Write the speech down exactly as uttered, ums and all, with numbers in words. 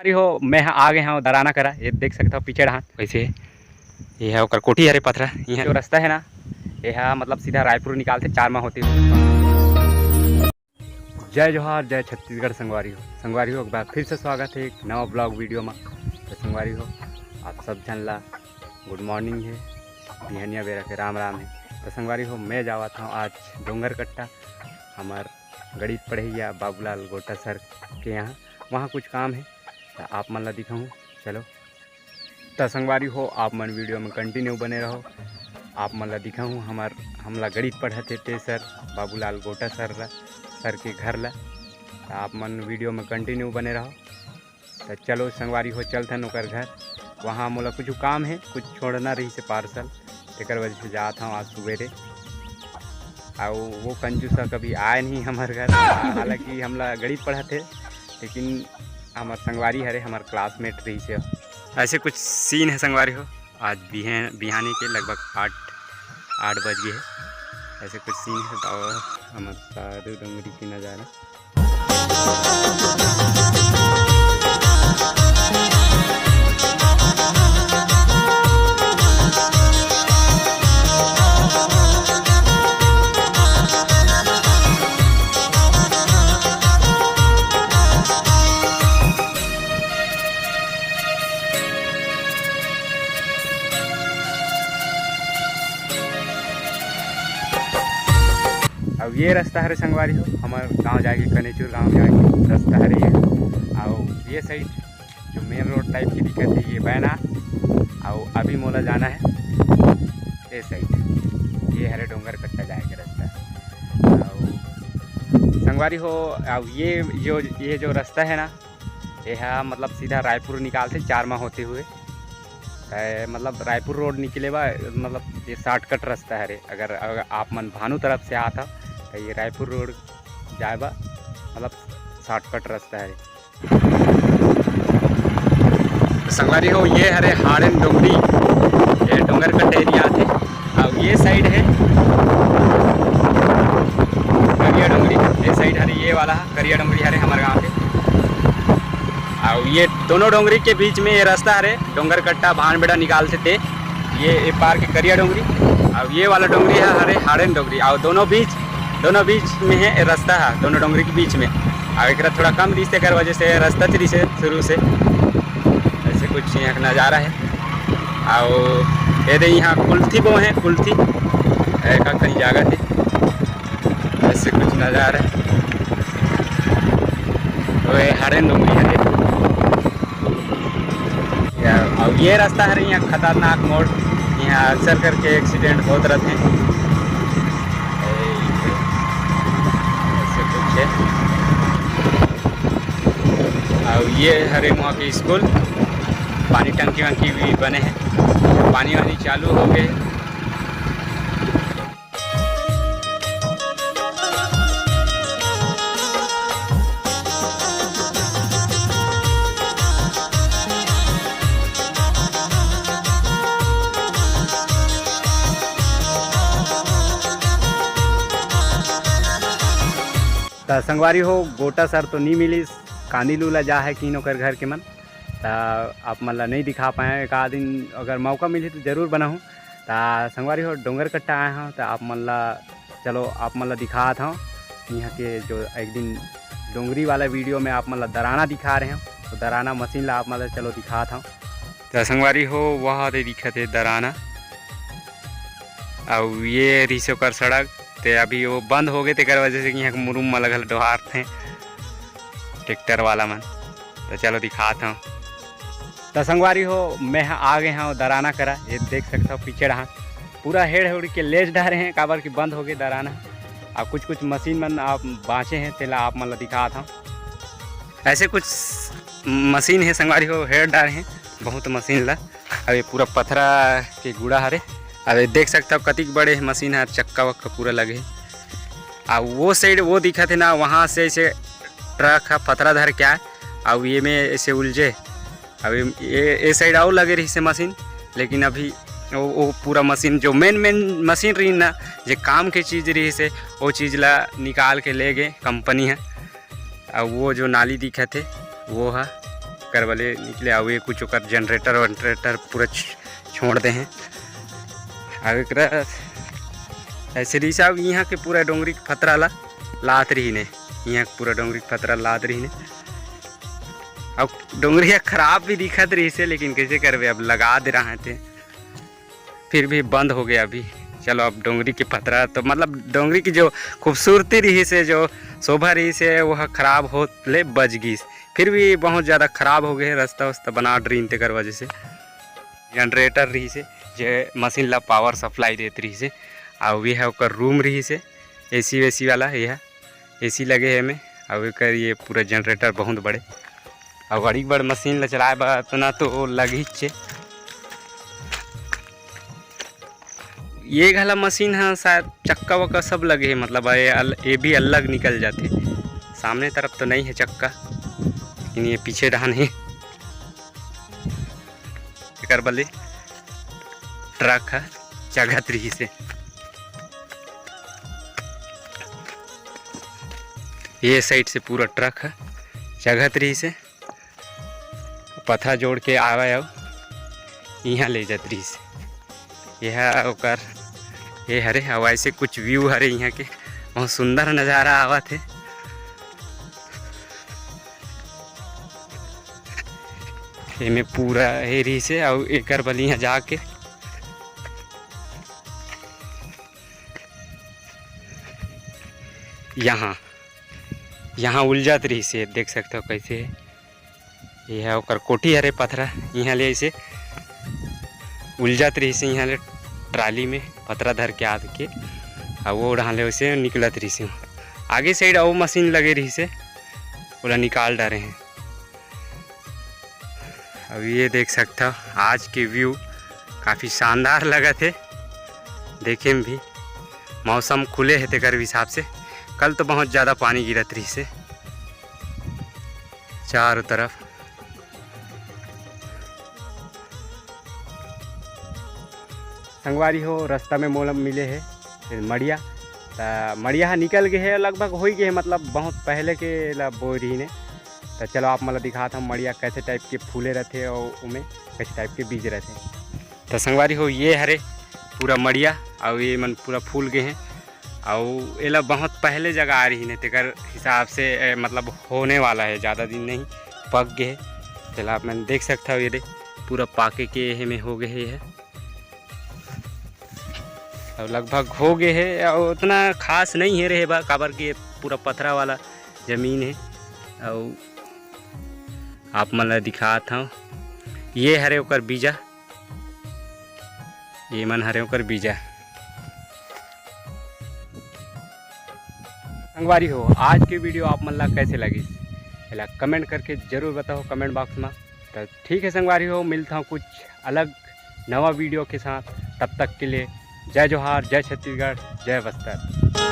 संगवारी हो, मैं ह आ गे हंव दराना करा। ये देख सकत हव पीछे डहान वइसे, ये ह ओकर कोठी हरे पथरा। इहाँ जो रस्ता हे ना, ये ह मतलब सीधा रायपुर निकालथे चारमा होते हुए। जय जोहार, जय छत्तीसगढ़ संगवारी हो। संगवारी हो, एक बार फिर से स्वागत हे एक नवा vlog video मा। तो संगवारी हो, आप सब झन ला good morning हे, बिहनिया बेरा के राम राम हे। तो संगवारी हो, मैं जावत हंव आज डोंगरकट्टा, हमर गणित पढ़इया बाबूलाल गोटा सर के यहाँ, वहाँ कुछ काम हे, त आप मन ला दिखाहूँ। चलो, त संगवारी हो, आप मन video में continue बने रहो। आप मन ला दिखाहूँ हमर, हमला गणित पढ़ाथे ते सर, बाबूलाल गोटा सर ला, सर के घर ला। त आप मन video में continue बने रहो। त चलो संगवारी हो, चलथन ओकर घर। वहाँ मोला कुछ काम हे, कुछ छोड़ना रहिस हे parcel, तेकर वजह से जात हंव आज सुबेरे। अउ वो कंजूसा कभी आय नहीं हमर घर, हालांकि हमला गणित पढ़ाथे, लेकिन हमर संगवारी हरे, हमर classmate रहिस हे। ऐसे कुछ scene हे संगवारी हो, आज बिहान, बिहानी के लगभग आठ, आठ बज गे हे। ऐसे कुछ scene हे, बाबा हमर सारू डोंगरी के नजारा। अब ये रस्ता हरे संगवारी हो, हमर गांव जाए के, कनेचुर गांव जाए के रस्ता हरे ये। अउ ये side जो main road type के दिखत हे, ये बैना। अउ अभी मोला जाना हे ये side, ये हरे डोंगरकट्टा जाए के रस्ता। अउ संगवारी हो, अब ये जो, ये जो रस्ता हे ना, ये हा मतलब सीधा रायपुर निकालथे चारमा होते हुए। ए, मतलब रायपुर road निकले बा, मतलब ये shortcut रस्ता हरे। अगर, अगर आप मन भानु तरफ से आत हव, त ये रायपुर road जाए बा, मतलब shortcut रस्ता हरे। तो संगवारी हो, ये हरे हाड़ेन डोंगरी, ये डोंगरकट्टा area आथे। अउ ये side हे करिया डोंगरी, ये side हरे, ये वाला करिया डोंगरी हरे हमर गांव के। अउ ये दोनों डोंगरी के बीच में ये रस्ता हरे, डोंगरकट्टा भानबेड़ा निकालथे ते। ये, ये पार के करिया डोंगरी, अउ ये वाला डोंगरी हे हरे हाड़ेन डोंगरी, अउ दोनों बीच, दोनों बीच में हे रस्ता हे, दोनों डोंगरी के बीच में। अउ एकरा थोड़ा कम रिहिस, तेकर वजह से रस्ता च रिहिस शुरू से। ऐसे कुछ यहाँ का नज़ारा हे। अउ ये दे यहाँ कुल्थी बोए हे, कुल्थी, ए, का कहीं जागा थे। ऐसे कुछ नज़ारा हे। तो ये हाड़ेन डोंगरी हरे। या, अउ ये रस्ता हरे यहाँ खतरनाक मोड़, यहाँ अक्सर करके accident होत रहिथे। ऐसे कुछ हे। अउ ये हरे वहाँ के school, पानी टंकी वंकी भी बने हे, पानी वानी चालू हो गे। त संगवारी हो, गोटा सर तो नी मिलिस, कांदी लूला जा हे किन ओकर घर के मन, त आप मन ला नई दिखा पाए। एक आध दिन अगर मौका मिलही तो जरूर बनाहूँ। त संगवारी हो, डोंगरकट्टा आए हंव, त आप मन ला, चलो आप मन ला दिखात हंव। यहाँ के जो एक दिन डोंगरी वाला video में आप मन ला दराना दिखा रहे हंव, तो दराना मशीन ला आप मन ला चलो दिखात हंव। त संगवारी हो, वहाँ दे दिखत हे दराना, अउ ये रिहिस ओकर सड़क, ते अभी वो बंद हो गे, तेकर वजह से यहाँ के मुरुम मन ला घलो डोहारथे ट्रैक्टर वाला मन। त चलो दिखात हंव। त संगवारी हो, मैं ह आ गे हंव दराना करा। ये देख सकत हव पीछे डहान पूरा हेड़ हेड़ के लेज डारे हे, काबर कि बंद हो गे दराना। अउ कुछ कुछ मशीन मन आप बाँचे हे, तेला आप मन ला दिखात हंव। ऐसे कुछ मशीन हे संगवारी हो, हेड़ डारे हे बहुत मशीन ला। अउ ये पूरा पथरा के गुड़ा हरे। अउ ये देख सकत हव कतिक बड़े हे मशीन हर, चक्का वक्का पूरा लगे हे। अउ वो side वो दिखत हे ना, वहाँ से ऐसे ट्रक ह पथरा धर के आए, अउ ये में ऐसे उलझे। अउ ये, ये, ये side अउ लगे रहिस हे मशीन, लेकिन अभी वो, वो पूरा मशीन, जो main main मशीन रहिस ना, जे काम के चीज रहिस हे, वो चीज ला निकाल के ले गे कंपनी ह। अउ वो जो नाली दिखत हे, वो ह करवले निकले, अउ ये कुछ ओकर जनरेटर वनरेटर पूरा छ-, छोड़ दे हैं। अउ एकरा ऐसे रहिस, अब इहाँ के पूरा डोंगरी के फतरा ला लात रहिने, इहाँ के पूरा डोंगरी के फतरा लात रहिने। अब डोंगरी ह खराब भी दिखत रहिसे, लेकिन कैसे करबे, अब लगा दे रहा थे, फिर भी बंद हो गया अभी। चलो, अब डोंगरी के फतरा तो मतलब डोंगरी की जो खूबसूरती रहिसे, जो शोभा रहिसे, वो खराब होत ले बच गईस। फिर भी बहुत ज़्यादा खराब हो गए, रास्ता वास्ता बना ड्रीन तेकर वजह से। जनरेटर रहिसे, जे मशीन ला पावर सप्लाई देत रहिसे, अउ ये है ओकर रूम रहिसे, एसी वेसी वाला। ये है एसी लगे है एमे, अउ एकर ये पूरा जनरेटर बहुत बड़े, अउ बड़ी बड़ मशीन ला चलाए बर इतना तो लगिच हे। ये घला मशीन ह शायद चक्का वक्का सब लगे हे, मतलब ये अल-, ये भी अलग निकल जाथे। सामने तरफ तो नहीं है चक्का, लेकिन ये पीछे डहान है। एकर बले ट्रक ह चघत रहिसे, ये साइड से पूरा ट्रक ह चघत रहिसे, पथरा जोड़ के आवे अउ इहाँ ले जात रहिसे। ये ह ओकर ये हरे, अउ ऐसे कुछ व्यू हरे इहाँ के, बहुत सुंदर नज़ारा आवत हे। एमे पूरा हे रहिसे, अउ एकर बल इहाँ जाके यहाँ, यहाँ उलझत रहिसे, देख सकथव कैसे हे। ये है ओकर कोठी हरे पथरा, इहाँ ले ऐसे उलझत रहिसे, इहाँ ले ट्राली में पथरा धर के आके, अउ वो डहान ले वैसे निकलत रहिसे। आगे साइड अउ मशीन लगे रहिसे, ओला निकाल डारे हैं। अब ये देख सकथव, आज के व्यू काफ़ी शानदार लगत हे देखे में भी। मौसम खुले हे तेकर हिसाब से, कल तो बहुत ज़्यादा पानी गिरत रहिसे चारों तरफ। संगवारी हो, रास्ता में मोला मिले हे फिर मड़िया, त मड़िया ह निकल गे हे, लगभग हो ही गे हे, मतलब बहुत पहले के ला बोए रहिन हे। त चलो आप मन ला दिखात हव मड़िया कैसे टाइप के फूले रथे अउ ओमे कैसे टाइप के बीज रथे। त संगवारी हो, ये हरे पूरा मड़िया अउ ये मन पूरा फूल गे हे। अउ एला बहुत पहले जगह आए रहिन हे, तेकर हिसाब से, ए, मतलब होने वाला हे, ज़्यादा दिन नहीं, पक गे हे। तेला आप मन देख सकथव, ये दे पूरा पाके के एहे में हो गे हे, ये अउ लगभग हो गे हे। अउ उतना खास नहीं हे रहे बा, काबर कि ये पूरा पथरा वाला जमीन हे। अउ आप मन ला दिखात हव, ये हरे ओकर बीजा, ये मन हरे ओकर बीजा। संगवारी हो, आज के वीडियो आप मन ला कैसे लगिस, एला कमेंट करके जरूर बताओ कमेंट बॉक्स में। तो ठीक है संगवारी हो, मिलता हूँ कुछ अलग नवा वीडियो के साथ। तब तक के लिए जय जोहार, जय छत्तीसगढ़, जय बस्तर।